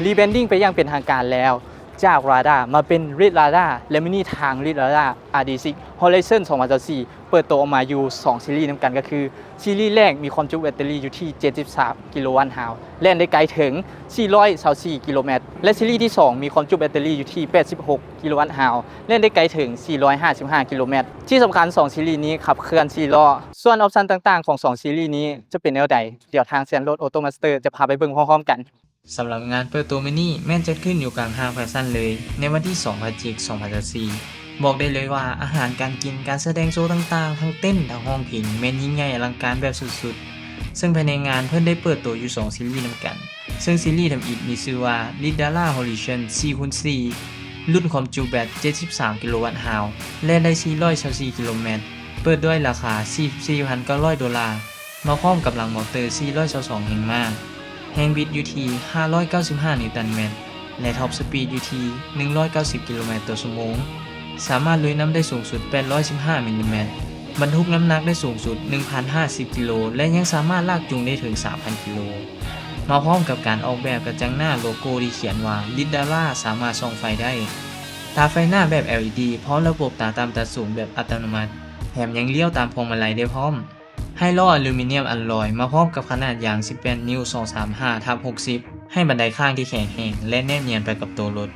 Rebranding ໄປຢ່າງເປັນທາງການແລ້ວ ຈາກ Lada ມາເປັນ Red Lada ແລະ ມື້ນີ້ທາງ Red Lada ອາ ດີ ຊິກ Horizon ສອງພັນຊາວສີ່ ເປີດໂຕອອກມາຢູ່ສອງຊີຣີນຳກັນ ກໍຄືຊີຣີແລກມີຄວາມຈຸແບັດເຕີຣີຢູ່ທີ່ເຈັດສິບສາມກິໂລວັດຮາວ ແລ່ນໄດ້ໄກເຖິງສີ່ຮ້ອຍຊາວສີ່ກິໂລແມັດ ແລະ ຊີຣີທີສອງມີຄວາມຈຸແບັດເຕີຣີຢູ່ທີ່ແປດສິບຫົກກິໂລວັດຮາວ ແລ່ນໄດ້ໄກເຖິງສີ່ຮ້ອຍຫ້າສິບຫ້າກິໂລແມັດ. ທີ່ສຳຄັນ ສອງຊີຣີນີ້ຂັບເຄື່ອນສີ່ລໍ້. ສ່ວນອອບຊັນຕ່າງໆຂອງສອງຊີຣີນີ້ຈະເປັນແນວໃດ ດຽວທາງ Sandroad Auto Master ຈະພາໄປເບິ່ງພ້ອມໆກັນ. ສຳລັບງານເປີດໂຕມື້ນີ້ແມ່ນຈັດຂຶ້ນຢູ່ກາງຫ້າງແຟຊັນເລີຍ ໃນວັນທີສອງພະຈິກ ສອງພັນຊາວສີ່ ບອກໄດ້ເລີຍວ່າອາຫານການກິນ, ການສະແດງໂຊຕ່າງໆ ທັງເຕັ້ນ, ທັງຮ້ອງເພງ ແມ່ນຍິ່ງໃຫຍ່ອະລັງການແບບສຸດໆ ເຊິ່ງພາຍໃນງານເພິ່ນໄດ້ເປີດໂຕຢູ່ສອງຊີຣີນຳກັນ ເຊິ່ງຊີຣີທຳອິດມີຊື່ວ່າ Red Dara Horizon ສີ່ຄູນສີ່ ລຸ້ນຄວາມຈຸແບັດເຈັດສິບສາມກິໂລວັດຮາວ ແລ່ນໄດ້ສີ່ຮ້ອຍຊາວສີ່ກິໂລແມັດ ເປີດດ້ວຍລາຄາສີ່ສິບສີ່ພັນເກົ້າຮ້ອຍໂດລາ ມາພ້ອມກຳລັງມໍເຕີສີ່ຮ້ອຍຊາວສອງແຮງມ້າ, ແຮງບິດຢູ່ທີ່ຫ້າຮ້ອຍເກົ້າສິບຫ້ານິວຕັນແມັດ ແລະ ທັອບສະປີດຢູ່ທີ່ໜຶ່ງຮ້ອຍເກົ້າສິບກິໂລແມັດຕໍ່ຊົ່ວໂມງ, ສາມາດລຸຍນ້ຳໄດ້ສູງສຸດແປດຮ້ອຍສິບຫ້າມິນລິແມັດ, ບັນທຸກນ້ຳໜັກໄດ້ສູງສຸດໜຶ່ງພັນຫ້າສິບກິໂລ ແລະ ຍັງສາມາດລາກຈູງໄດ້ເຖິງສາມພັນກິໂລ. ມາພ້ອມກັບການອອກແບບກະຈັງໜ້າໂລໂກ້ທີ່ຂຽນວ່າ Red Dara ສາມາດສ່ອງໄຟໄດ້, ຕາໄຟໜ້າແບບ ແອລອີດີ ພ້ອມລະບົບຕາຕ່ຳຕາສູງແບບອັດຕະໂນມັດ, ແຖມຍັງລ້ຽວຕາມພວງມາໄລໄດ້ພ້ອມ. ໄຮລໍ້ອາລູມີນຽມອາລອຍ ມາພ້ອມກັບຂະໜາດຢາງສິບແປດນິ້ວ ສອງສາມຫ້າທັບຫົກສິບ ໃຫ້ບັນໄດຂ້າງທີ່ແຂງແຮງ ແລະ ແນບນຽນໄປກັບໂຕລົດ.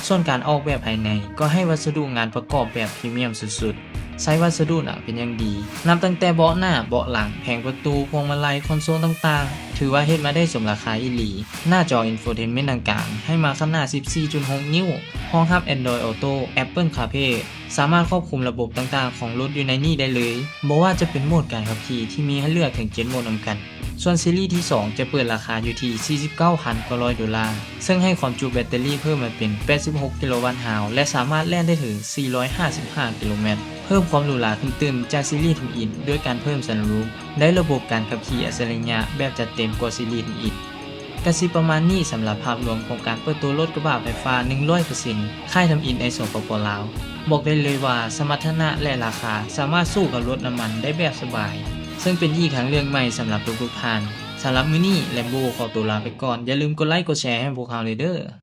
ສ່ວນການອອກແບບພາຍໃນ ກໍໃຫ້ວັດສະດຸງານປະກອບແບບພຣີມຽມສຸດໆ, ໃຊ້ວັດສະດຸໜາເປັນຢ່າງດີ, ນັບຕັ້ງແຕ່ເບາະໜ້າ, ເບາະຫຼັງ, ແຜງປະຕູ, ພວງມາໄລ, ຄອນໂຊນຕ່າງໆ ຖືວ່າເຮັດມາໄດ້ສົມລາຄາອີ່ຫຼີ. ໜ້າຈໍ Infotainment ດັ່ງກາງ ໃຫ້ມາຂະໜາດສິບສີ່ຈຸດຫົກນິ້ວ, ຮອງຮັບ Android Auto, Apple CarPlay, ສາມາດຄວບຄຸມລະບົບຕ່າງໆຂອງລົດຢູ່ໃນນີ້ໄດ້ເລີຍ, ບໍ່ວ່າຈະເປັນໂໝດການຂັບຂີ່ທີ່ມີໃຫ້ເລືອກເຖິງເຈັດໂໝດນຳກັນ. ສ່ວນຊີຣີທີສອງຈະເປີດລາຄາຢູ່ທີ່ສີ່ສິບເກົ້າພັນເກົ້າຮ້ອຍໂດລາ, ເຊິ່ງໃຫ້ຄວາມຈຸແບັດເຕີຣີເພີ່ມມາເປັນແປດສິບຫົກກິໂລວັດຮາວ ແລະ ສາມາດແລ່ນໄດ້ເຖິງສີ່ຮ້ອຍຫ້າສິບຫ້າກິໂລແມັດ, ເພີ່ມຄວາມຫຼູຫຼາຂຶ້ນຕື່ມຈາກຊີຣີທຳອິດດ້ວຍການເພີ່ມ Sunroof, ໄດ້ລະບົບການຂັບຂີ່ອັດສະລິຍະແບບຈັດເຕັມກວ່າຊີຣີທຳອິດ. ກະຊິປະມານນີ້ສຳລັບພາບລວມຂອງການເປີດໂຕລົດກະບະໄຟຟ້າໜຶ່ງຮ້ອຍເປີເຊັນ ຄ້າຍທຳອິດໃນ ສປປ ລາວ. ບອກໄດ້ເລີຍວ່າສະມັດຖະນະ ແລະ ລາຄາສາມາດສູ້ກັບລົດນ້ຳມັນໄດ້ແບບສະບາຍ, ເຊິ່ງເປັນອີກທາງເລືອກໃໝ່ສຳລັບທຸກໆທ່ານ. ສຳລັບມື້ນີ້ Lambo ຂໍຕົວລາໄປກ່ອນ, ຢ່າລືມກົດໄລກົດແຊໃຫ້ພວກເຮົາເລີຍເດີ້.